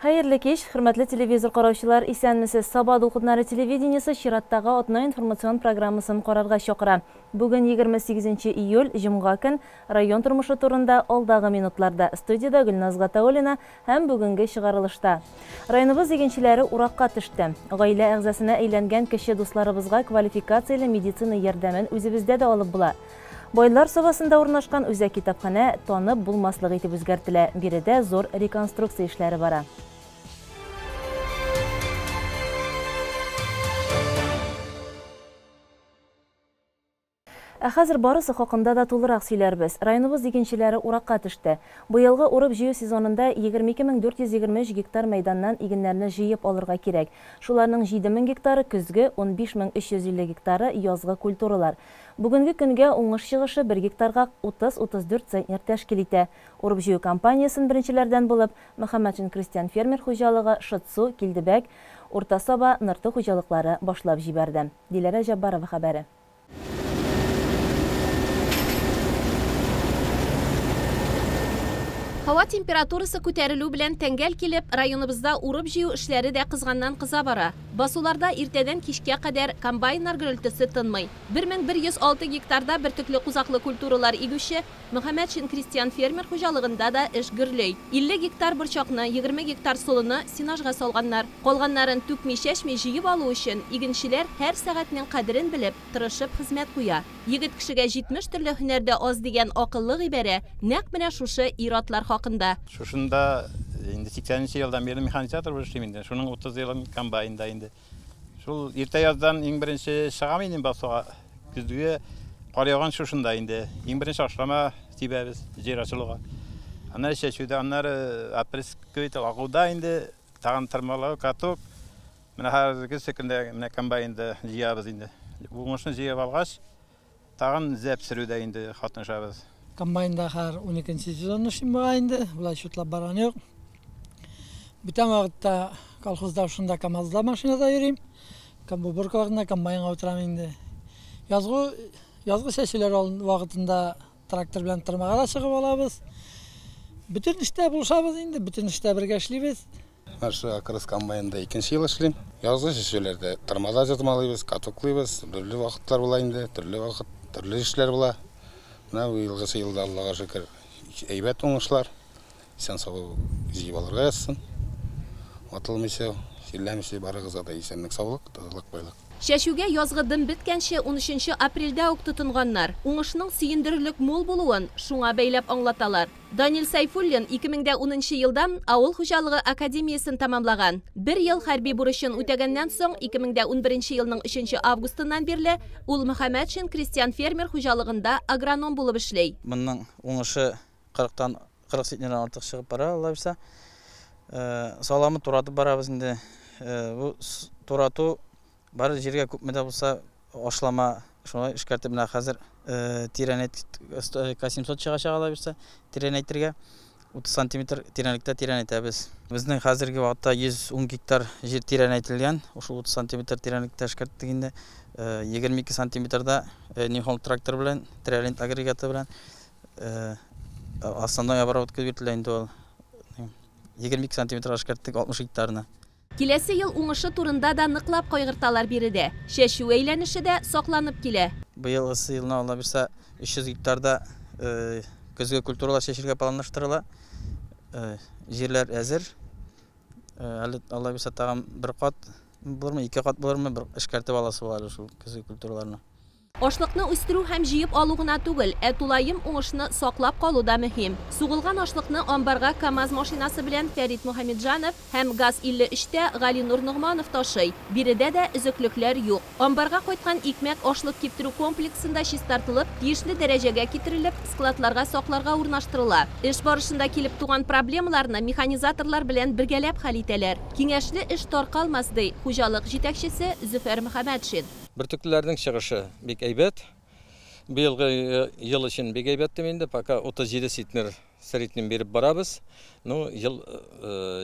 Хәерле кич, хөрмәтле телевизор караучылар, исәнмесез. Саба дулкыннары телевидениесе чираттагы атна информацион программасын карарга чакыра. Бүген 28 июль, җомга көн, район тормышы турында алдагы минутларда. Студиядә Гөлназ Гатауллина һәм бүгенге чыгарылышта. Районыбыз игенчеләре уракка төште. Гаилә әгъзасына әйләнгән кече дусларыбызга квалификацияле медицина ярдәмен үзебездә дә алып була. Байлар Сабасында урнашкан үзәк китапханә танып булмаслык итеп үзгәртелә. Биредә зур реконструкция эшләре бара. Ә хәзер барысы хакында да тулырак сөйләрбез. Районыбыз игенчеләре уракка төште. Быелгы урып-җыю сезонында 22 423 гектар мәйданнан игеннәрне җыеп алырга кирәк. Шуларның 7000 гектары көзге, 15 350 гектары язгы культуралар. Бүгенге көнгә уңыш чыгышы 1 гектарга 30-34 центнер тәшкил итә. Урып-җыю кампаниясен беренчеләрдән булып Мөхәммәтшин крестьян фермер хуҗалыгы, Шытсу, Килдебәк, Урта Саба, Нырты хуҗалыклары башлап җибәрде. Диләрә Җаббарова хәбәре. Һава температурасы күтәрелү белән тәңгәл килеп, районыбызда урып-җыю эшләре дә кызганнан кыза бара. Басуларда иртәдән кичкә кадәр комбайннар гөрелтесе тынмый. 1106 гектарда бөртекле кузаклы культуралар игүче Мөхәммәтшин крестьян фермер хуҗалыгында да эш гөрли. 50 гектар борчакны, 20 гектар солыны сенажга салганнар. Калганнарын түкми-чәчми җыеп алу өчен игенчеләр һәр сәгатьнең кадерен белеп, тырышып хезмәт куя. Егет кешегә 70 төрле һөнәр дә аз дигән акыллы гыйбарә нәкъ менә шушы ир-атлар хакында. Шушында инде 80 елдан бирле механизатор булып эшлим инде. Шуның 30 елын комбайнда инде. Шул иртә яздан иң беренче чыгам инде басуга. Көзгә кар яуган шушында инде. Иң беренче ашлама сибәбез җир ачылуга. Аннары чәчүдә, аннары опрыскиватель агуда инде, тагын тырмалау, каток. Менә хәзерге көндә менә комбайнда җыябыз инде. Уңышны җыеп алгач, тагын зәп сөрүдә инде катнашабыз. Комбайнда хәзер 12 сезон эшлим бугай инде, болай чутлап барган юк. Бүтән вакытта колхозда шунда КамАЗда машинада йөрим. Уборка вакытында комбайнга утырам инде. Язгы чәчүләр вакытында трактор белән тырмага да чыгып алабыз. Бөтен эштә булышабыз инде, бөтен эштә бергә эшлибез. Менә шу Акрос комбайнда икенче ел эшлим. Язгы чәчүләрдә тырмада тырмалыйбыз, катоклыйбыз. Төрле вакытлар була инде, төрле вакыт, төрле эшләр була. Менә быелгысы елда, Аллага шөкер, әйбәт уңышлар. Исән сау җыеп алырга язсын. Ватылмыйча, чирләмичә барыгызга да исәнлек, саулык, тазалык, байлык. Чәчүгә язгы дым беткәнче 13 апрельдә үк тотынганнар. Уңышның сөендерерлек мул булуын шуңа бәйләп аңлаталар. Данил Сайфуллин 2010 елда Авыл хуҗалыгы академиясен тәмамлаган. Бер ел хәрби бурычын үтәгәннән соң 2011 елның 3 августыннан бирле ул Мөхәммәтшин крестьян фермер хуҗалыгында агроном булып эшли. Моның уңышы 40тан 40 центнердан артык чыгып бара, Алла бирсә. Саламы туратып барабыз инде. Бу турату бары җиргә күпме дә булса ашлама шулай эшкәртеп, менә хәзер тирәнәйт К-700 чыгачак, Алла бирсә, тирәнәйтергә 30 сантиметр тирәнлектә тирәнәйтәбез. Безнең хәзерге вакытта 110 гектар җир тирәнәйтелгән, шул 30 сантиметр тирәнлектә эшкәрттек инде. 22 сантиметрда Нью трактор белән, Триолент агрегаты белән основной обработка бирелә инде ул. 22 сантиметр эшкәрттек 60 гектарны. Киләсе ел уңышы турында да ныклап кайгырталар биредә. Чәчү әйләнеше дә сакланып килә. Быелгысы елны, Алла бирсә, 300 гектарда көзге культуралар чәчергә планлаштырыла. Җирләр әзер. Әле, Алла бирсә, тагын бер кат булырмы, ике кат булырмы, бер эшкәртеп аласы була әле шул көзге культураларны. Ашлыкны үстерү һәм җыеп алу гына түгел, ә тулаем уңышны саклап калу да мөһим. Сугылган ашлыкны амбарга КАМАЗ машинасы белән Фәрит Мухамеджанов һәм ГАЗ 53-тә Галинур Ногманов ташый. Биредә дә өзеклекләр юк. Амбарга кайткан икмәк ашлык киптерү комплексында чистартылып, тиешле дәрәҗәгә китерелеп, складларга сакларга урнаштырыла. Эш барышында килеп туган проблемаларны механизаторлар белән бергәләп хәл итәләр. Киңәшле эш таркалмас, ди хуҗалык җитәкчесе Зөфәр Мөхәммәтшин. Бөртеклеләрнең чыгышы бик әйбәт. Быелгы ел өчен бик әйбәт дим инде, пока 37 центнер среднем биреп барабыз. Ну, ел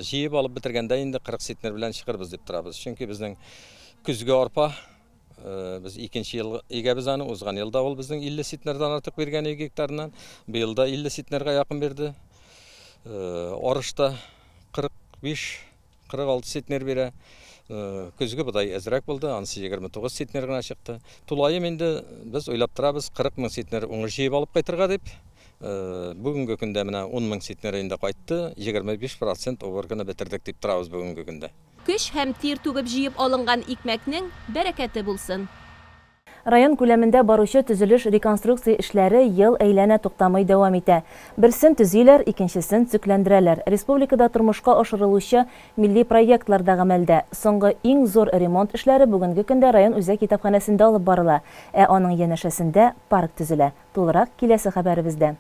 җыеп алып бетергәндә инде 40 центнер белән чыгырбыз дип торабыз. Чөнки безнең көзге арпа, без икенче ел игәбез аны, узган елда ул безнең 50 центнердан артык биргән гектарыннан, быел да 50 центнерга якын бирде. Арыш та 40 45-46 центнер бирә. Көзге бодай әзрәк булды, анысы 29 центнер гына чыкты. Тулаем инде без уйлап торабыз 40 мең центнер уңыш җыеп алып кайтырга дип. Бүгенге көндә менә 10 мең центнер инде кайтты, 25% уборканы бетердек дип торабыз бүгенге көндә. Көч һәм тир түгеп җыеп алынган икмәкнең бәрәкәте булсын. Район күләмендә баручы төзелеш реконструкция эшләре ел әйләнә туктамый дәвам итә. Берсен төзиләр, икенчесен төзекләндерәләр. Республикада тормышка ашырылучы милли проектлар да гамәлдә. Соңгы иң зур ремонт эшләре бүгенге көндә район үзәк китапханәсендә алып барыла. Ә аның янәшәсендә парк төзелә. Тулырак киләсе хәбәребездә.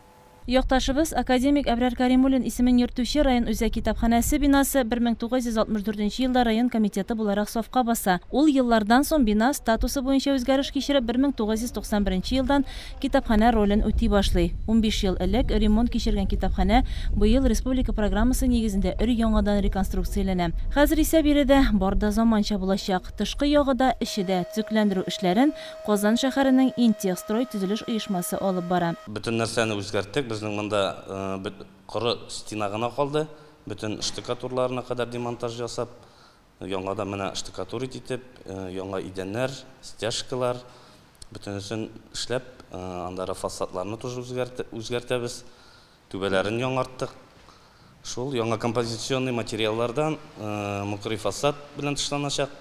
Якташыбыз академик Әбрар Каримуллин исемен йөртүче район үзәк китапханәсе бинасы 1964 елда район комитеты буларак сафка баса. Ул еллардан соң бина статусы буенча үзгәреш кичереп 1991 елдан китапханә ролен үти башлый. 15 ел элек ремонт кичергән китапханә быел республика программасы нигезендә өр-яңадан реконструкцияләнә. Хәзер исә биредә бар да заманча булачак. Тышкы ягы да, эче дә. Төзекләндерү эшләрен Казан шәһәренең Интехстрой төзелеш оешмасы алып бара. Бөтен нәрсәне үзгәрттек. Безнең монда коры стена гына калды. Бөтен штукатурларына кадәр демонтаж ясап, яңадан менә штукатурить итеп, яңа идәннәр, стяжкалар, бөтенесен эшләп, андары фасадларны тоже үзгәртәбез, түбәләрен яңарттык. Шул яңа композиционный материаллардан мокрый фасад белән тышланачак,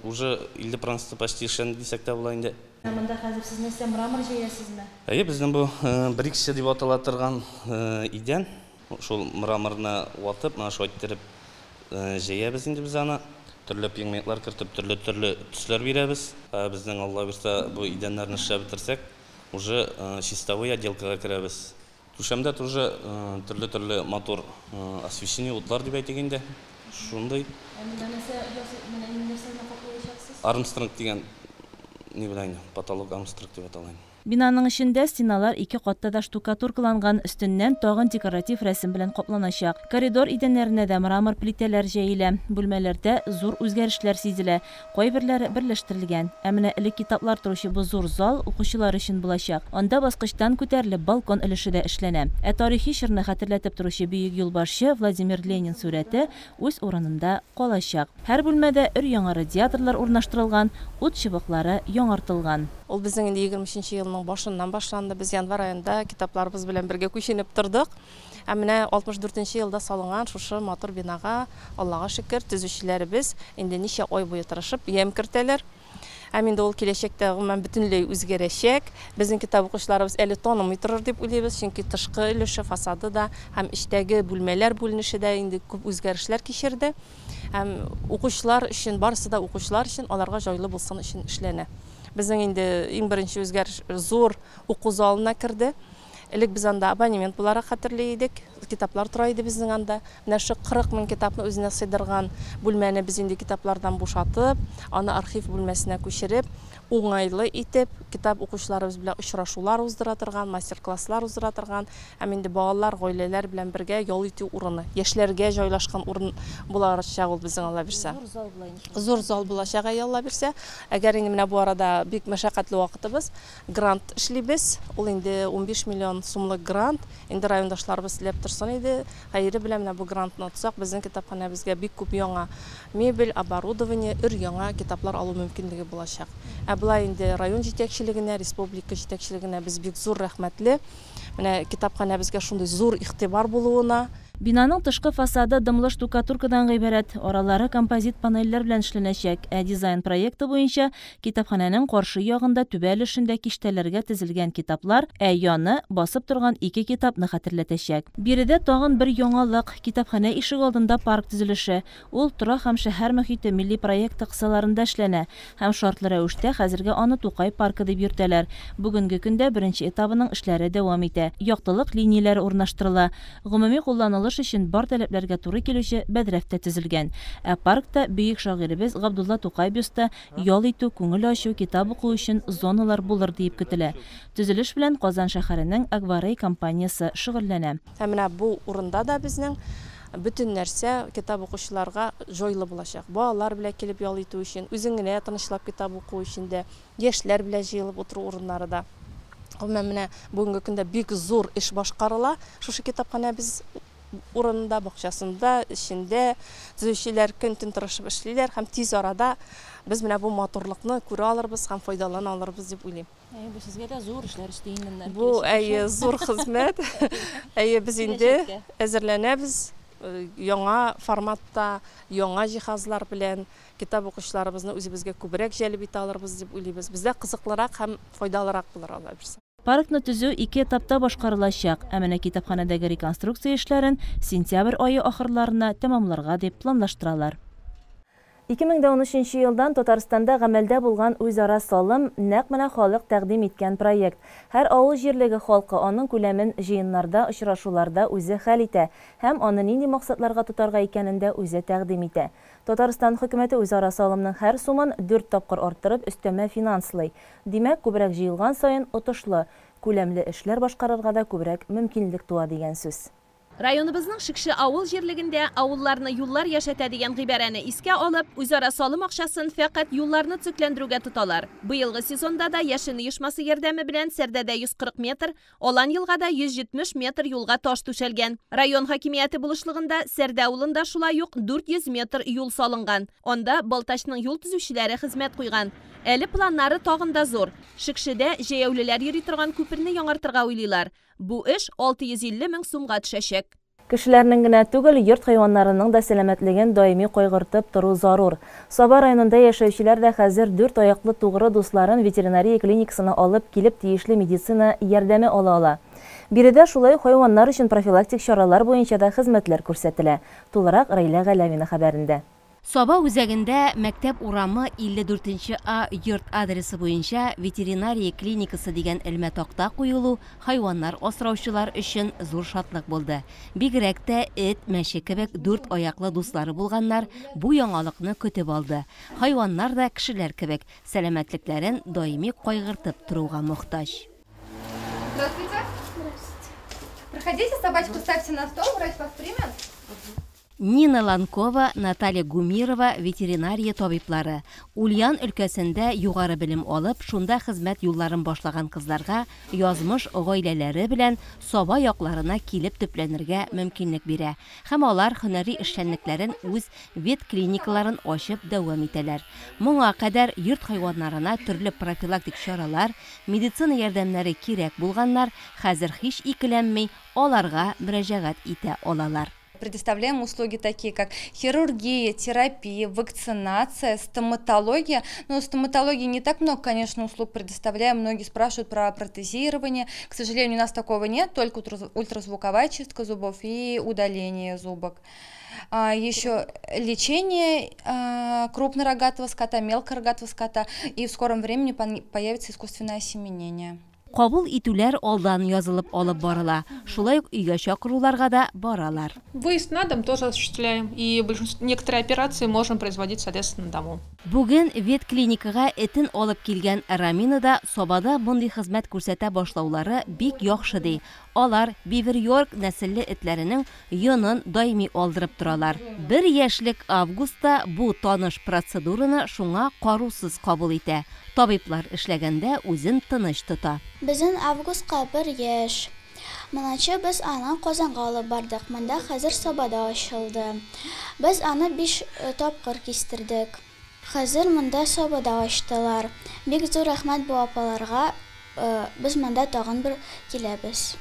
уже 50% почти эшләнде дисәк тә була инде. Монда хәзер сез нәрсә, мрамор җәясезме? Әйе, безнең бу бриксия дип атала торган идән. Шул мраморны ватып, менә шулай иттереп җәябез инде без аны. Төрле пигментлар кертеп, төрле-төрле төсләр бирәбез. Безнең Алла бирсә, бу идәннәрне эшләп бетерсәк, уже чистовой отделкага керәбез. Түшәмдә тоже төрле-төрле матур освещение, утлар дип әйтик инде. Шундый. Монда нәрсә ясый, менә нәрсәне каплаячаксыз? Армстронг дигән ни белән, потолок Армстронг дип атала. Бинаның эчендә стеналар ике катта да штукатуркаланган, өстеннән тагын декоратив рәсем белән капланачак. Коридор идәннәренә дә мрамор плитәләр җәелә. Бүлмәләрдә зур үзгәрешләр сизелә. Кайберләре берләштерелгән. Ә менә элек китаплар торучы бу зур зал укучылар өчен булачак. Анда баскычтан күтәрелеп балкон өлеше дә эшләнә. Ә тарихи чорны хәтерләтеп торучы бөек юлбашчы Владимир Ленин сурәте үз урынында калачак. Һәр бүлмәдә өр-яңа радиаторлар урнаштырылган, ут чыбыклары яңартылган. Ул безнең инде 23 елның башыннан башланды. Без январь аенда китапларыбыз белән бергә күченеп тордык. Ә менә 64 елда салынган шушы матур бинага, Аллага шөкер, төзүчеләребез инде ничә ай буе тырышып ямь кертәләр. Һәм инде ул киләчәктә гомумән бөтенләй үзгәрәчәк. Безнең китап укучыларыбыз әле танымый торыр дип уйлыйбыз, чөнки тышкы өлеше, фасады да һәм эчтәге бүлмәләр бүленеше дә инде күп үзгәрешләр кичерде. Һәм укучылар өчен, барысы да укучылар өчен, аларга җайлы булсын өчен эшләнә. Безнең инде иң беренче үзгәреш зур уку залына керде. Элек без анда абонемент буларак хәтерли идек. Китаплар тора иде безнең анда. Менә шу 40 мең китапны үзенә сыйдырган бүлмәне без инде китаплардан бушатып, аны архив бүлмәсенә күчереп, уңайлы итеп, китап укучыларыбыз белән очрашулар уздыра торган, мастер-класслар уздыра торган, һәм инде балалар, гаиләләр белән бергә ял итү урыны, яшьләргә җайлашкан урын булачак ул безнең, Алла бирсә. Зур зал була инде. Зур зал булачак, Алла бирсә. Әгәр инде менә бу арада бик мәшәкатьле вакытыбыз, грант эшлибез. Ул инде 15 миллион сумлык грант. Инде райондашларыбыз теләп торсын иде. Хәере белән менә бу грантны отсак, безнең китапханәбезгә бик күп яңа мебель, оборудование, өр-яңа китаплар алу мөмкинлеге булачак. Ә болай инде район җитәкчелегенә, республика җитәкчелегенә без бик зур рәхмәтле. Менә китапханәбезгә шундый зур игътибар булуына. Бинаның тышкы фасады дымлы штукатуркадан гыйбарәт, аралары композит панельләр белән эшләнәчәк. Ә дизайн проекты буенча китапханәнең каршы ягында түбә өлешендә киштәләргә тезелгән китаплар, ә яны басып торган ике китапны хәтерләтәчәк. Биредә тагын бер яңалык китапханә ишек алдында парк төзелеше. Ул торак һәм шәһәр мөхите милли проекты кысаларында эшләнә һәм шартлы рәвештә хәзергә аны Тукай паркы дип йөртәләр. Бүгенге көндә беренче этабының эшләре дәвам итә. Яктылык линияләре урнаштырыла. Гомуми кулланылыш өчен бар таләпләргә туры килүче бәдрәф тә төзелгән. Ә паркта бөек шагыйребез Габдулла Тукай бюсты, ял итү, күңел ачу, китап уку өчен зоналар булыр диеп көтелә. Төзелеш белән Казан шәһәренең Акварей компаниясе шөгыльләнә. Һәм менә бу урында да безнең бөтен нәрсә китап укучыларга җайлы булачак. Балалар белән килеп ял итү өчен, үзең генә тынычлап китап уку өчен дә, яшьләр белән җыелып утыру урыннары да. Гомумән менә бүгенге көндә бик зур эш башкарыла. Шушы китапханәбез урынында, бакчасында, эчендә төзүчеләр көн-төн тырышып эшлиләр һәм тиз арада без менә бу матурлыкны күрә алырбыз һәм файдалана алырбыз дип уйлыйм. Бу сезгә дә зур эшләр өсти инде. Бу әйе зур хезмәт. Әйе, без инде әзерләнәбез яңа форматта, яңа җиһазлар белән китап укучыларыбызны үзебезгә күбрәк җәлеп итә алырбыз дип уйлыйбыз. Бездә кызыклырак һәм файдалырак булыр алла бирсә. Паркны төзү ике этапта башкарылачак, ә менә китапханәдәге реконструкция эшләрен сентябрь ае ахырларына тәмамларга дип планлаштыралар. 2013 елдан Татарстанда гамәлдә булган үзара салым нәкъ менә халык тәкъдим иткән проект. Һәр авыл җирлеге халкы аның күләмен җыеннарда, очрашуларда үзе хәл итә һәм аны нинди максатларга тотарга икәнен дә үзе тәкъдим итә. Татарстан хөкүмәте үзара салымның һәр сумын 4 тапкыр арттырып өстәмә финанслый. Димәк, күбрәк җыелган саен отышлы, күләмле эшләр башкарырга да күбрәк мөмкинлек туа дигән сүз. Районыбызның Шекше авыл җирлегендә авылларны юллар яшәтә дигән гыйбарәне искә алып, үзара салым акчасын фәкать юлларны төзекләндерүгә тоталар. Быелгы сезонда да Яшен оешмасы ярдәме белән Сәрдәдә 140 метр, Алан елгада 170 метр юлга таш түшәлгән. Район хакимияте булышлыгында Сәрдә авылында шулай ук 400 метр юл салынган. Анда Балтачның юл төзүчеләре хезмәт куйган. Әле планнары тагын да зур. Шекшедә җәяүлеләр йөри торган күперне яңартырга уйлыйлар. Бу эш 650 мең сумга төшәчәк. Кешеләрнең генә түгел, йорт хайваннарының да сәламәтлеген даими кайгыртып тору зарур. Саба районында яшәүчеләр дә хәзер дүрт аяклы тугры дусларын ветеринария клиникасына алып килеп тиешле медицина ярдәме ала ала. Биредә шулай ук хайваннар өчен профилактик чаралар буенча да хезмәтләр күрсәтелә. Тулырак Рәйлә Галәвина хәбәрендә. Саба үзәгендә мәктәп урамы 54 А йорт адресы буенча ветеринария клиникасы дигән элмә такта куелу хайваннар асраучылар өчен зур шатлык булды. Бигрәк тә эт, мәче кебек дүрт аяклы дуслары булганнар бу яңалыкны көтеп алды. Хайваннар да кешеләр кебек сәламәтлекләрен даими кайгыртып торуга мохтаҗ. Здравствуйте. Здравствуйте. Проходите, собачку ставьте на стол, врач вас примет. Нина Ланкова, Наталья Гумирова ветеринария табиблары. Ульян өлкәсендә югары белем алып, шунда хезмәт юлларын башлаган кызларга язмыш гаиләләре белән Саба якларына килеп төпләнергә мөмкинлек бирә. Һәм алар һөнәри эшчәнлекләрен үз ветклиникаларын ачып дәвам итәләр. Моңа кадәр йорт хайваннарына төрле профилактик чаралар, медицина ярдәмнәре кирәк булганнар хәзер һич икеләнми аларга мөрәҗәгать итә алалар. Предоставляем услуги такие, как хирургия, терапия, вакцинация, стоматология. Но стоматологии не так много, конечно, услуг предоставляем. Многие спрашивают про протезирование. К сожалению, у нас такого нет, только ультразвуковая чистка зубов и удаление зубок. Еще лечение крупнорогатого скота, мелкорогатого скота. И в скором времени появится искусственное осеменение. Кабул итүләр алдан язылып алып барыла. Шулай ук өйгә чакыруларга да баралар. Выезд на дом тоже осуществляем, и некоторые операции можем производить, соответственно, на дому. Бүген ветклиникага этен алып килгән Рамина да Сабада мондый хезмәт күрсәтә башлаулары бик яхшы ди. Алар Бивер-Йорк нәселле этләренең йонын даими алдырып торалар. Бер яшьлек Августта бу таныш процедураны шуңа карусыз кабул итә. Табиблар эшләгәндә үзен тыныч тота. Безнең Августка бер яшь. Моңарчы без аны Казанга алып бардык. Монда хәзер Сабада ачылды. Без аны 5 тапкыр кистердек. Хәзер монда Сабада ачтылар. Бик зур рәхмәт бу апаларга. Без монда тагын бер киләбез.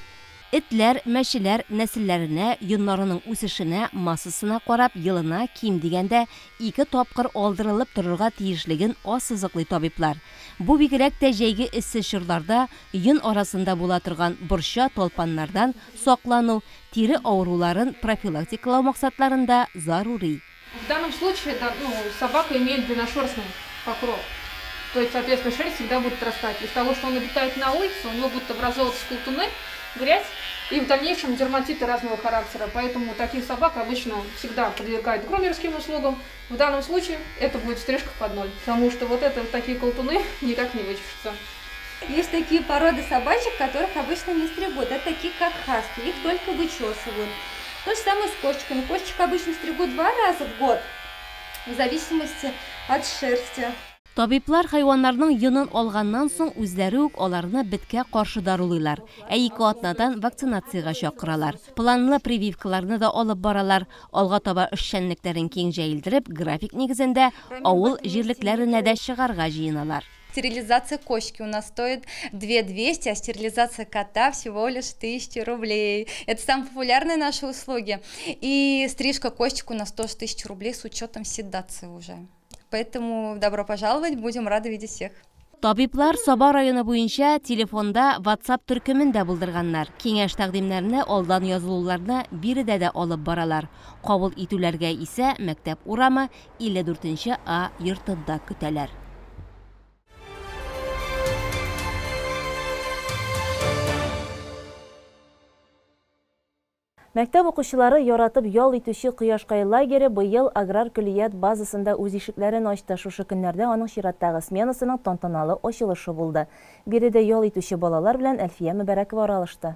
Этләр, мәчеләр нәселләренә, йоннарының үсешенә, массасына карап, елына ким дигәндә 2 тапкыр алдырылып торырга тиешлеген ассызыклый табиблар. Бу бигрәк тә җәйге эссе чорларда йон арасында була торган борча талпаннардан саклану, тире авыруларын профилактикалау максатларында зарури. В данном случае, да, собака имеет длинношерстный покров. То есть, соответственно, шерсть всегда будет отрастать. Из того, что он обитает на улице, у него будут образовываться колтуны, грязь и в дальнейшем дерматиты разного характера. Поэтому таких собак обычно всегда подвергают грумерским услугам. В данном случае это будет стрижка под ноль, потому что вот такие колтуны никак не вычешутся. Есть такие породы собачек, которых обычно не стригут. Это такие, как хаски, их только вычесывают. То же самое с кошечками. Кошечек обычно стригут 2 раза в год, в зависимости от шерсти. Табиблар хайваннарның йонын алганнан соң үзләре үк аларны беткә каршы дарулыйлар, ә ике атнадан вакцинациягә чакыралар. Планлы прививкаларны да алып баралар. Алга таба эшчәнлекләрен киң җәелдереп, график нигезендә авыл җирлекләренә дә чыгарга җыеналар. Стерилизация кошки у нас стоит 2200, а стерилизация кота всего лишь 1000 рублей. Это самые популярные наши услуги. И стрижка кошек у нас тоже 1000 рублей с учетом седации уже. Поэтому добро пожаловать, будем рады видеть всех. Табиблар Саба районы буенча телефонда WhatsApp төркемен дә булдырганнар. Киңәш-тәкъдимнәрне алдан язылуларны биредә дә алып баралар. Кабул итүләргә исә Мәктәп урамы 54 нче А йортында көтәләр. Мәктәп укучылары яратып ял итүче Кояшкай лагере быел аграр көллият базасында үз ишекләрен ачты. Шушы көннәрдә аның чираттагы сменасының тантаналы ачылышы булды. Биредә ял итүче балалар белән Әлфия Мөбәрәкова аралашты.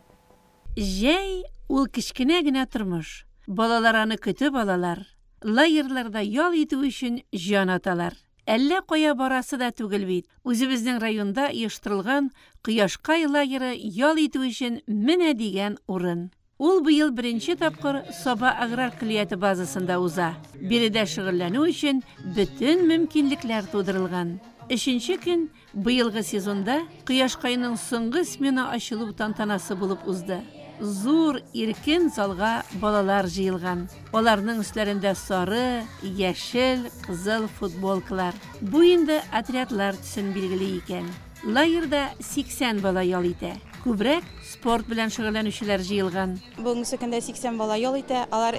Җәй ул кечкенә генә тормыш. Балалар аны көтеп алалар. Лагерьларда ял итү өчен җан аталар. Әллә кая барасы да түгел бит. Үзебезнең районда оештырылган Кояшкай лагеры ял итү өчен менә дигән урын. Ул быел беренче тапкыр Саба аграр көллияте базасында уза. Биредә шөгыльләнү өчен бөтен мөмкинлекләр тудырылган. Өченче көн быелгы сезонда Кояшкайның соңгы смена ачылу тантанасы булып узды. Зур, иркен залга балалар җыелган. Аларның өсләрендә сары, яшел, кызыл футболкалар. Бу инде отрядлар төсен билгели икән. Лагерьда 80 бала ял итә. Күбрәк спорт белән шөгыльләнүчеләр җыелган. Бүгенге көндә 80 бала ял итә. Алар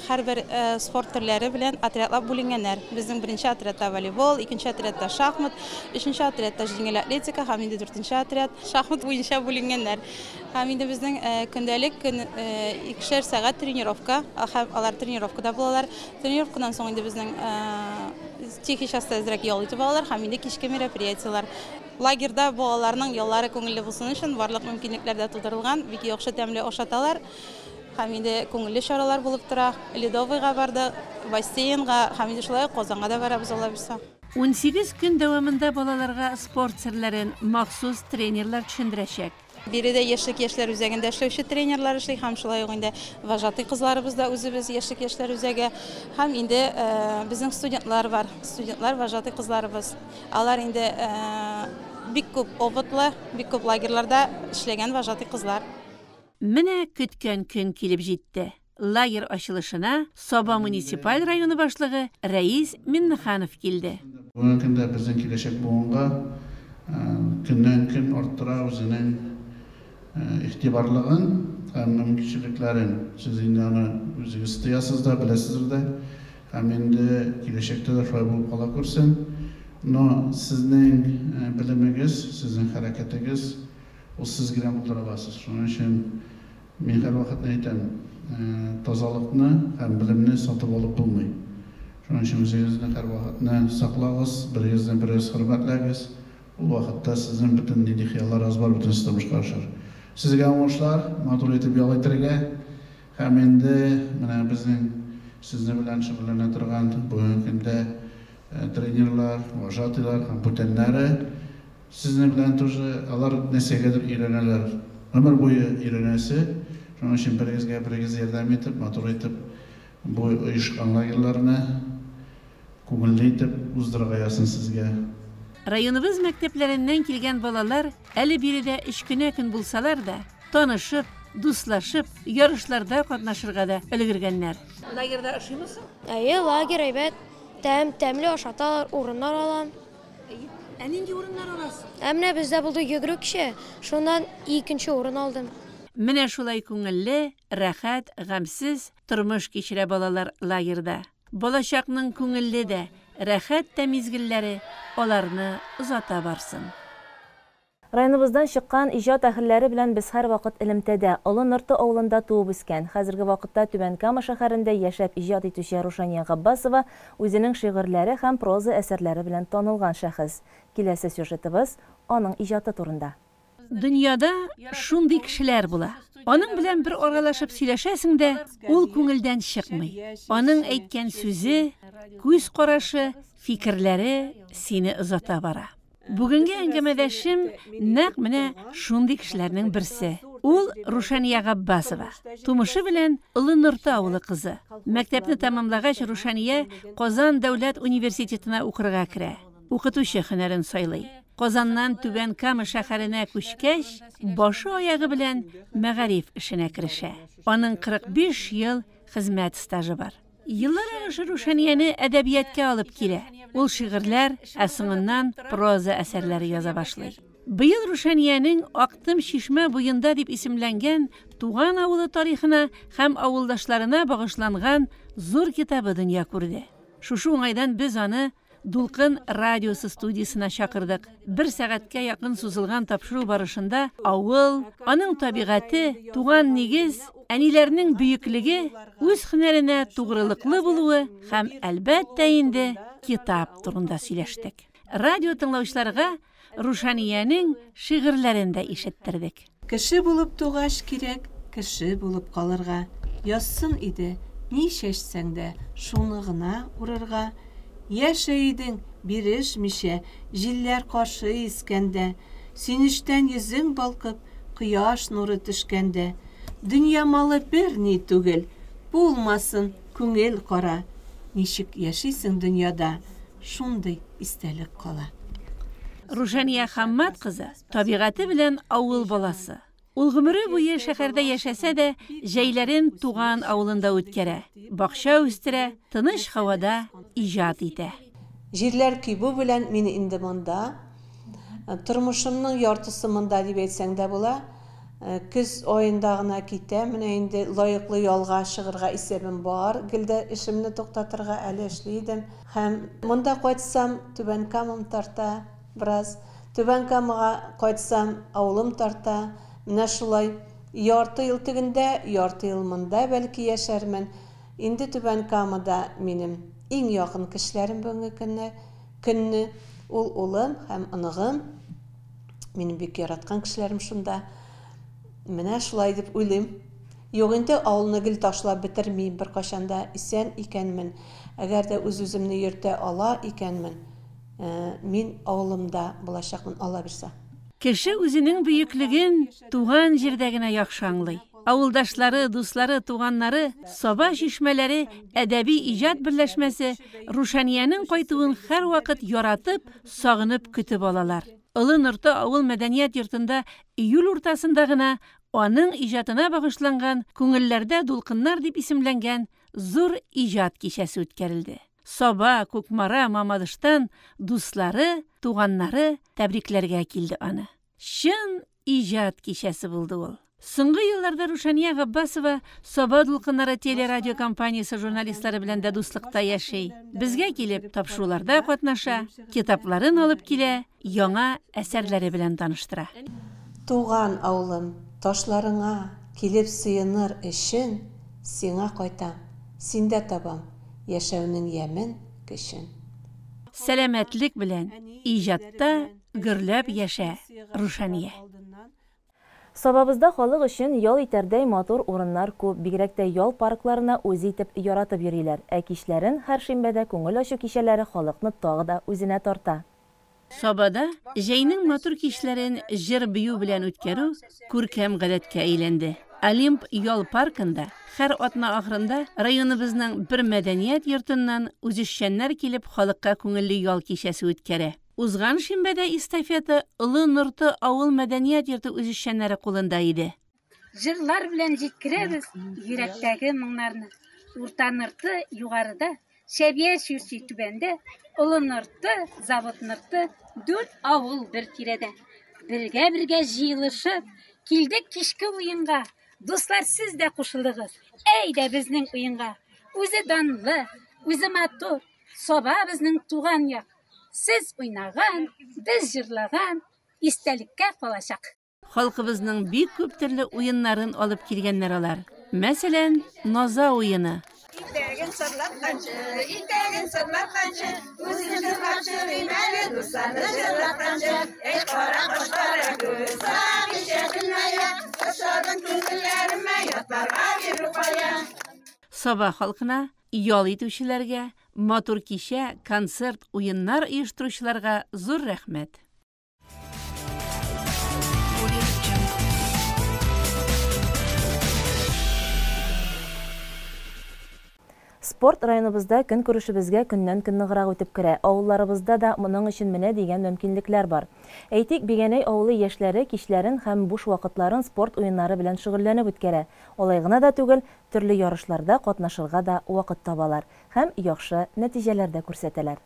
һәрбер спорт төрләре белән отрядлап бүленгәннәр. Безнең беренче отрядта волейбол, икенче отрядта шахмат, өченче отрядта җиңел атлетика һәм инде дүртенче отряд шахмат буенча бүленгәннәр. Һәм инде безнең көндәлек көн икешәр сәгать тренировка, һәм алар тренировкада булалар. Тренировкадан соң инде безнең тихий часта әзрәк ял итеп алалар һәм инде кичке мероприятиеләр. Лагерьда балаларның яллары күңелле булсын өчен барлык мөмкинлекләр дә тудырылган, бик яхшы тәмле ашаталар. Һәм инде күңелле чаралар булып тора. Ледовыйга барды, бассейнга һәм инде шулай ук Казанга да барабыз алла бирсә. 18 көн дәвамында балаларга спорт серләрен махсус тренерлар төшендерәчәк. Биредә Яшьлек яшьләр үзәгендә эшләүче тренерлар эшли һәм шулай ук инде вожатый кызларыбыз да үзебез Яшьлек яшьләр үзәге һәм инде безнең студентлар бар, студентлар вожатый кызларыбыз. Алар инде бик күп опытлы, бик күп лагерьларда эшләгән вожатый кызлар. Менә көткән көн килеп җитте. Лагерь ачылышына Саба муниципаль районы башлыгы Рәис Миннеханов килде. Бүгенге көндә безнең киләчәк буынга көннән-көн арттыра үзенең игътибарлыгын һәм мөмкинчелекләрен. Сез инде аны үзегез тоясыз да, беләсездер дә. Һәм инде киләчәктә дә шулай булып кала күрсен. Но сезнең белемегез, сезнең хәрәкәтегез, ул сез генә булдыра аласыз. Шуның өчен мин һәрвакытны әйтәм, тазалыкны һәм белемне сатып алып булмый. Шуның өчен үзегезне һәрвакытны саклагыз, берегезне берегез хөрмәтләгез. Ул вакытта сезнең бөтен нинди хыялларыгыз бар, бөтенесе тормышка ашыр. Сезгә уңышлар, матур итеп ял итәргә һәм инде менә безнең сезнең белән шөгыльләнә торган бүгенге көндә тренерлар, вожатыйлар һәм бүтәннәре сезнең белән тоже алар нәрсәгәдер өйрәнәләр. Гомер буе өйрәнәсе. Шуның өчен берегезгә берегез ярдәм итеп, матур итеп бу оешкан лагерьларны күңелле итеп уздырырга язсын сезгә. Районыбыз мәктәпләреннән килгән балалар әле биредә өч кенә көн булсалар да, танышып, дуслашып, ярышларда катнашырга да өлгергәннәр. Лагерьда ошыймы соң? Әйе, лагерь әйбәт. Тәм, тәмле ашаталар, урыннар алам. Ә нинди урыннар аласың? Ә менә бездә булды йөгерү кичә, шуннан икенче урын алдым. Менә шулай күңелле, рәхәт, гамьсез тормыш кичерә балалар лагерьда. Балачакның күңелле дә, рәхәт тә мизгелләре аларны озата барсын. Районыбыздан чыккан иҗат әһелләре белән без һәрвакыт элемтәдә. Олы Нырты авылында туып үскән, хәзерге вакытта Түбән Кама шәһәрендә яшәп иҗат итүче Рушания Габбасова үзенең шигырьләре һәм проза әсәрләре белән танылган шәхес. Киләсе сюжетыбыз аның иҗаты турында. Дөньяда шундый кешеләр була. Аның белән бер аралашып сөйләшәсең дә, ул күңелдән чыкмый. Аның әйткән сүзе, Күз карашы, фикерләре сине озата бара. Бүгенге әңгәмәдәшем нәкъ менә шундый кешеләрнең берсе. Ул Рушания Габбасова. Тумышы белән Олы Норты авылы кызы. Мәктәпне тәмамлагач, Рушания Казан дәүләт университетына укырга керә. Укытучы һөнәрен сайлый. Казаннан Түбән Кама шәһәренә күчкәч, башы-аягы белән мәгариф эшенә керешә. Аның 45 ел хезмәт стажы бар. Еллар агышы Рушанияне әдәбияткә алып килә. Ул шигырьләр, ә соңыннан проза әсәрләре яза башлый. Быел Рушаниянең Актым чишмә буенда дип исемләнгән туган авылы тарихына һәм авылдашларына багышланган зур китабы дөнья күрде. Шушы уңайдан без аны Дулкын радиосы студиясенә чакырдык. Бер сәгатькә якын сузылган тапшыру барышында авыл, аның табигате, туган нигез, әниләрнең бөеклеге, үз һөнәренә тугрылыклы булуы һәм, әлбәттә инде, китап турында сөйләштек. Радио тыңлаучыларга Рушаниянең шигырьләрен дә ишеттердек. Кеше булып тугач кирәк кеше булып калырга. Язсын иде, ни чәчсәң дә, шуны гына урырга. Яшә идең, бирешмичә, җилләр каршы искәндә. Сөенечтән йөзең балкып, кояш нуры төшкәндә. Дөнья малы берни түгел, булмасын күңел кара. Ничек яшисең дөньяда, шундый истәлек кала. Рушания Хаммат кызы табигате белән авыл баласы. Ул гомере буе шәһәрдә яшәсә дә, җәйләрен туган авылында үткәрә, бакча үстерә, тыныч һавада иҗат итә. Җирләр кибү белән мин инде монда. Тормышымның яртысы монда дип әйтсәң дә була. Көз аенда гына китәм. Менә инде лаеклы ялга чыгырга исәбем бар. Гел дә эшемне туктатырга әле эшли идем. Һәм монда кайтсам, Түбән Камам тарта бераз. Түбән Камага кайтсам, авылым тарта. Менә шулай ярты ел тегендә, ярты ел монда бәлки яшәрмен. Инде Түбән Камада минем иң якын кешеләрем бүгенге көнне, көнне ул улым һәм оныгым. Минем бик яраткан кешеләрем шунда. Менә шулай дип уйлыйм. Юк инде, авылны гел ташлап бетермим беркайчан да, исән икәнмен. Әгәр дә үз-үземне йөртә ала икәнмен, мин авылымда булачакмын, Алла бирса. Кеше үзенең бөеклеген туган җирдә генә яхшы аңлый. Авылдашлары, дуслары, туганнары, Саба чишмәләре әдәби иҗат берләшмәсе Рушаниянең кайтуын һәрвакыт яратып, сагынып көтеп алалар. Олы Норты авыл мәдәният йортында июль уртасында гына аның иҗатына багышланган Күңелләрдә дулкыннар дип исемләнгән зур иҗат кичәсе үткәрелде. Саба, Кукмара, Мамадыштан дуслары, туганнары тәбрикләргә килде аны. Чын иҗат кичәсе булды ул. Соңгы елларда Рушания Габбасова Саба дулкыннары телерадиокомпаниясе журналистлары белән дә дуслыкта яши. Безгә килеп, тапшыруларда катнаша, китапларын алып килә, яңа әсәрләре белән таныштыра. Туган авылым, ташларыңа килеп сыеныр өчен сиңа кайтам, синдә табам яшәүнең ямен, көчен. Сәламәтлек белән, иҗатта гөрләп яшә, Рушания! Сабабызда халык өчен ял итәрдәй матур урыннар күп, бигрәк тә ял паркларына үзе итеп яратып йөриләр. Ә кичләрен һәр шимбәдә күңел ачу кичәләре халыкны тагы да үзенә тарта. Сабада җәйнең матур кичләрен җыр-бию белән үткәрү күркәм гадәткә әйләнде. Олимп ял паркында һәр атна ахырында районыбызның бер мәдәният йортыннан үзешчәннәр килеп халыкка күңелле ял кичәсе үткәрә. Узган шимбәдә эстафета Олы Норты авыл мәдәният йорты үзешчәннәре кулында иде. Җырлар белән җиткерәбез йөрәктәге моңнарны. Урта Нырты югарыда, Чәбия Чүрчи түбәндә, Олы Нырты, Завод Нырты, дүрт авыл бер тирәдә. Бергә-бергә җыелышып, килдек кичке уенга. Дуслар, сез дә кушылыгыз, әйдә безнең уенга. Үзе данлы, үзе матур, Саба безнең туган як. Сез уйнаган, без җырлаган истәлеккә калачак. Халкыбызның бик күп төрле уеннарын алып килгәннәр алар. Мәсәлән, Наза уены. Итәген сырлатканчы, итәген сырлатканчы, үзем җырлап чыгыйм әле, дусларны җырлатканчы. Әй, кара каш, кара күз, сагыйча көнмәя, ошадың күңелләремә, ятларга бирү кая. Саба халкына, ял итүчеләргә Матур кичә, концерт, уеннар оештыручыларга зур рәхмәт. Спорт районыбызда көнкүрешебезгә көннән-көн ныграк үтеп керә. Авылларыбызда да моның өчен менә дигән мөмкинлекләр бар. Әйтик, Бигәнәй авылы яшьләре кичләрен һәм буш вакытларын спорт уеннары белән шөгыльләнеп үткәрә. Алай гына да түгел, төрле ярышларда катнашырга да вакыт табалар һәм яхшы нәтиҗәләр дә күрсәтәләр.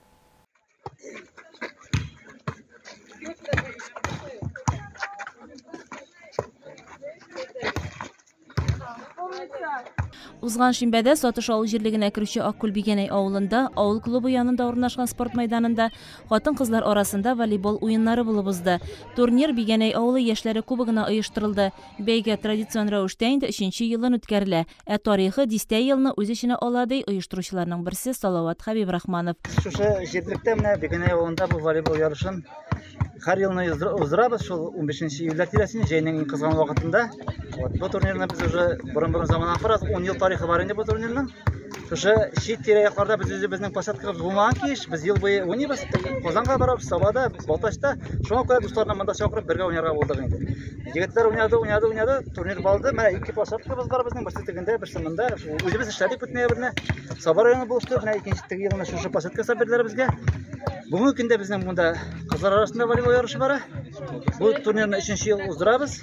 Узган шимбәдә Сатыш авыл җирлегенә керүче Аккүл Бигәнәй авылында, авыл клубы янында урнашкан спорт мәйданында хатын-кызлар арасында волейбол уеннары булып узды. Турнир Бигәнәй авылы яшьләре кубогына оештырылды. Бәйге традицион рәвештә инде өченче елын үткәрелә, ә тарихы дистә елны үз эченә ала, ди оештыручыларның берсе Салават Хәбибрахманов. Шушы җирлектә менә Бигәнәй авылында бу волейбол ярышын һәр елны уздырабыз, шул 15 июльләр тирәсендә, җәйнең иң кызган вакытында. Вот, бу турнирны без уже борын-борын заманнан карас, 10 ел тарихы бар инде бу турнирның. Шушы чит тирә-якларда без үзебезнең площадкабыз булмаган килеш, без ел буе уйныйбыз. Казанга барабыз, Сабада, Балтачта. Шуңа күрә дусларны монда чакырып бергә уйнарга булдык инде. Егетләр уйнады, уйнады, уйнады, турнир булды. Менә ике площадкабыз бар безнең, берсе тегендә, берсе монда. Үзебез эшләдек бөтен әйберне. Саба районы булышты, менә икенче теге елны шушы площадка ясап бирделәр безгә. Бүгенге көндә безнең монда кызлар арасында волейбол ярышы бара. Бу турнирны өченче ел уздырабыз.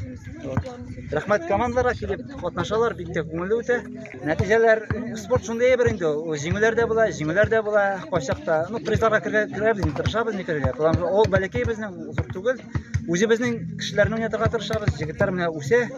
Рәхмәт командаларга килеп катнашалар, бик тә күңелле үтә. Нәтиҗәләр спорт шундый әйбер инде ул. Җиңүләр дә була, җиңүләр дә була. Кайчакта, ну, призларга керәбез, инде тырышабыз инде керергә. Потому что ул бәләкәй безнең, зур түгел. Үзебезнең кешеләрне уйнатырга тырышабыз. Егетләр менә үсә.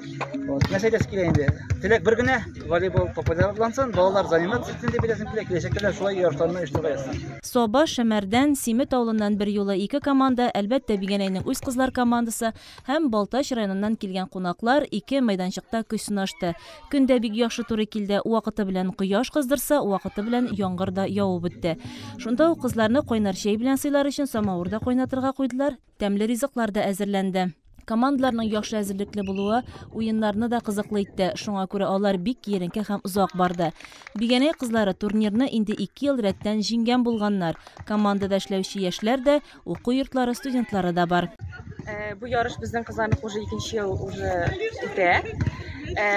Вот, нәрсә әйтәсе килә инде? Теләк бер генә, волейбол популярлансын, балалар заниматься итсен дип әйтәсем килә. Киләчәктә дә шулай ярышларны оештырырга язсын. Саба, Шәмәрдән, Симет авылыннан берьюлы ике команда, әлбәттә, Бигәнәйнең үз кызлар командасы һәм Балтач районыннан килгән кунаклар ике мәйданчыкта көч сынашты. Көн дә бик яхшы туры килде, вакыты белән кояш кыздырса, вакыты белән яңгыр да явып үтте. Шунда ук кызларны кайнар чәй белән сыйлар өчен самавыр да кайнатырга куйдылар, тәмле ризыклар да әзерләнде. Командаларның яхшы әзерлекле булуы уеннарны да кызыклы итте, шуңа күрә алар бик киеренке һәм озак барды. Бигәнәй кызлары турнирны инде ике ел рәттән җиңгән булганнар. Командада эшләүче яшьләр дә, уку йортлары студентлары да бар. Бу ярыш безнең кызларныкы уже икенче ел уже үтә.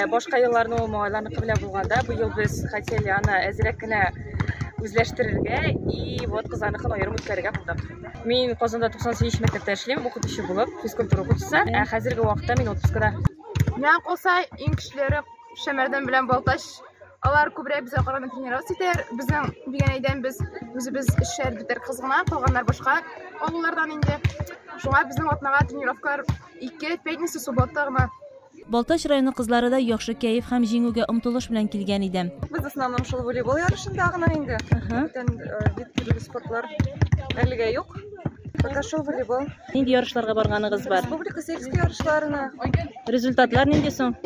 Башка елларны ул малайларныкы белән булганда, бу ел без хотели аны әзрәк кенә үзләштерергә и вот кызларныкын аерым үткәрергә булдык. Мин Казанда 98 мәктәптә эшлим, укытучы булып, физкультура укытучысы. Ә хәзерге вакытта мин отпускада. Миңа калса, иң көчлеләре Шәмәрдән белән Балтач. Алар күбрәк безгә караганда тренироваться итәләр. Безнең Бигәнәйдән без үзебез өчәр дүртәр кыз гына, калганнар башка авыллардан инде. Шуңа безнең атнага тренировкалар ике пятница, суббота гына. Балтач районы кызлары да яхшы кәеф һәм җиңүгә омтылыш белән килгән иде. Без основном шул волейбол ярышында гына инде. Бүтән бит төрле спортлар әлегә юк. Пока шул волейбол. Нинди ярышларга барганыгыз бар? Республика сельский ярышларына. Результатлар нинди соң?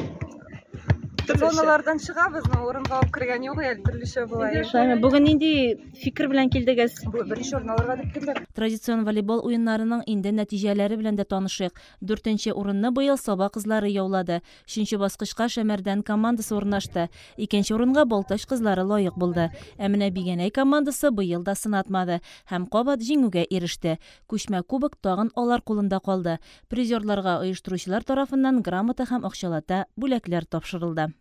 Зоналардан чыгабыз, но урынга алып кергән юк әле, төрлечә була. Шулаймы? Бүген нинди фикер белән килдегез? Беренче урын алырга дип килдек. Традицион волейбол уеннарының инде нәтиҗәләре белән дә танышыйк. Дүртенче урынны быел Саба кызлары яулады. Өченче баскычка Шәмәрдән командасы урнашты. Икенче урынга Балтач кызлары лаек булды. Ә менә Бигәнәй командасы быел да сынатмады һәм кабат җиңүгә иреште. Күчмә кубок тагын алар кулында калды. Призерларга оештыручылар тарафыннан грамота һәм акчалата бүләкләр тапшырылды.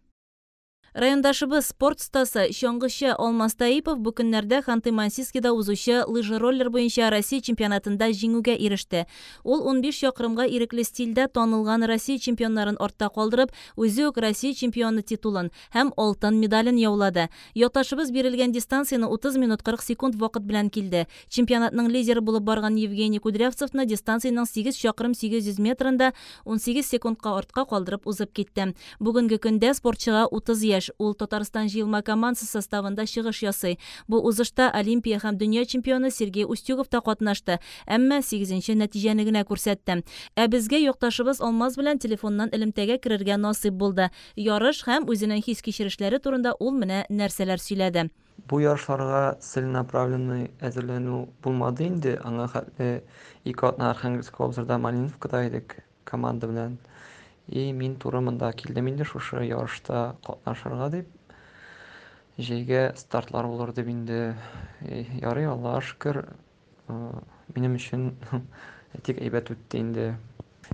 Райондашыбыз спорт остасы, чаңгычы Алмаз Таипов бу көннәрдә Ханты-Мансийскида узучы лыжероллер буенча Россия чемпионатында җиңүгә иреште. Ул 15 чакрымга ирекле стильдә танылган Россия чемпионнарын артта калдырып, үзе үк Россия чемпионы титулын һәм алтын медален яулады. Якташыбыз бирелгән дистанцияне 30 минут 40 секунд вакыт белән килде. Чемпионатның лидеры булып барган Евгений Кудрявцевны дистанциянең 8 чакрым 800 метрында 18 секундка артка калдырып узып китте. Бүгенге көндә спортчыга 30 яшь. Ул Татарстан җыелма командасы составында чыгыш ясый. Бу узышта Олимпия һәм дөнья чемпионы Сергей Устюгов та катнашты, әмма 8-нче нәтиҗәне генә күрсәтте. Ә безгә якташыбыз Алмаз белән телефоннан элемтәгә керергә насыйп булды. Ярыш һәм үзенең хис-кичерешләре турында ул менә нәрсәләр сөйләде. Бу ярышларга целенаправленный әзерләнү булмады инде. Аңа хәтле ике атна Архангельск областында Малиновкада идек команда белән. И мин туры монда килдем инде шушы ярышта катнашырга дип. җәйгә стартлар булыр дип инде. Ярый, Аллага шөкер, минем өчен әйтик әйбәт үтте инде.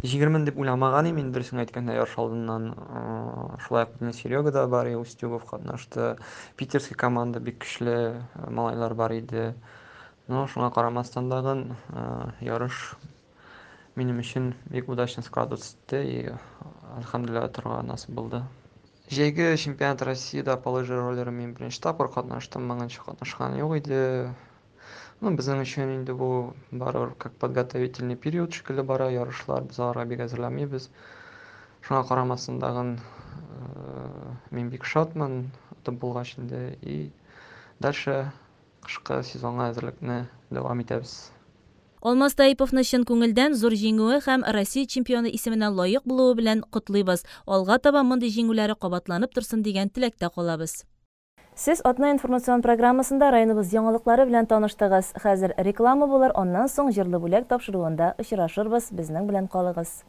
Җиңермен дип уйламаган идем инде, дөресен әйткәндә, ярыш алдыннан. Шулай ук безнең Серега да бар, Устюгов катнашты. Питерский команда бик көчле малайлар бар иде. Но шуңа карамастан дагын ярыш минем өчен бик удачно складываться итте и, әлхәмдүлилләһ, отырга насыйп булды. Җәйге чемпионат Россиядә по лыжи роллеры мин беренче тапкыр катнаштым, моңынчы катнашкан юк иде. Ну, безнең өчен инде бу барыбер как подготовительный период шикелле бара ярышлар, без аларга бик әзерләнмибез. Шуңа карамастан тагын мин бик шатмын, отып булгач инде и дальше кышкы сезонга әзерлекне дәвам итәбез. Алмаз Таиповны чын күңелдән зур җиңүе һәм Россия чемпионы исеменә лаек булуы белән котлыйбыз. Алга таба мондый җиңүләре кабатланып торсын дигән теләктә калабыз. Сез атна информацион программасында районыбыз яңалыклары белән таныштыгыз. Хәзер реклама булыр, аннан соң Җырлы бүләк тапшыруында очрашырбыз. Безнең белән калыгыз.